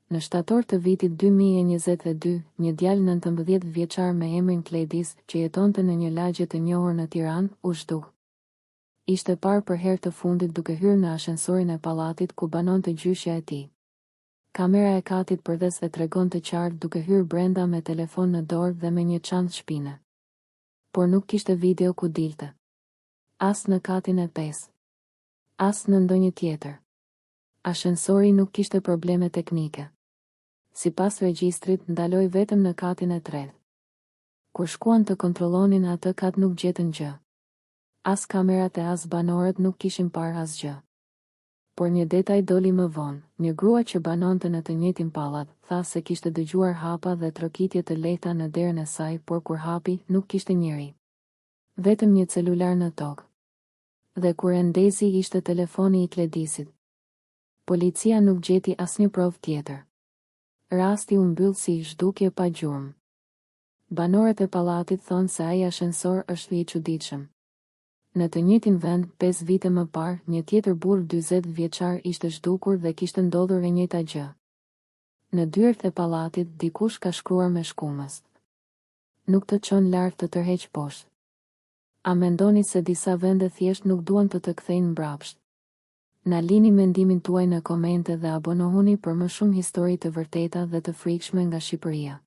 Në shtator të vitit 2022, një djalë 19 vjeçar me emrin Kledis, që jetonte në një lagje të njohur në Tiranë, u zhduk. Ishte parë për herë të fundit duke hyrë në ashensorin e pallatit ku banonte gjyshja e tij. Kamera e katit përdhes e tregon të qartë duke hyrë brenda me telefon në dorë dhe me një çantë shpine. Por nuk kishte video ku dilte. As në katin e pesë. As në ndonjë tjetër. Ashensori nuk kishte probleme teknike. Sipas regjistrit, ndaloi vetëm në katin e tretë. Kur shkuan të kontrollonin atë kat nuk gjetën gjë. As kamerat e as banorët nuk kishin parë asgjë. Por një detaj doli më vonë, një grua që banonte në të njëjtin pallat, tha se kishte dëgjuar hapa dhe trokitje të lehta në derën e saj por kur hapi, nuk kishte njeri. Vetëm një celular në tokë. Dhe kur e ndezi ishte telefoni i Kledisit. Policia nuk gjeti asnjë provë tjetër. Rasti u mbyll si zhdukje pa gjurmë. Banorët e pallatit thonë se ai ashensor është i çuditshëm. Në të njëjtin vend, pesë vite më parë, një tjetër burrë 40 vjeçar ishte zhdukur dhe kishte ndodhur e njëjta gjë. Në dyert e pallatit, dikush ka shkruar me shkumës. Nuk të çon lart të tërheq poshtë. A mendoni se disa vende thjesht nuk duan të të kthejnë mbrapsht? Na lini mendimin tuaj në komente dhe abonohuni për më shumë histori të vërteta dhe të frikshme nga Shqipëria.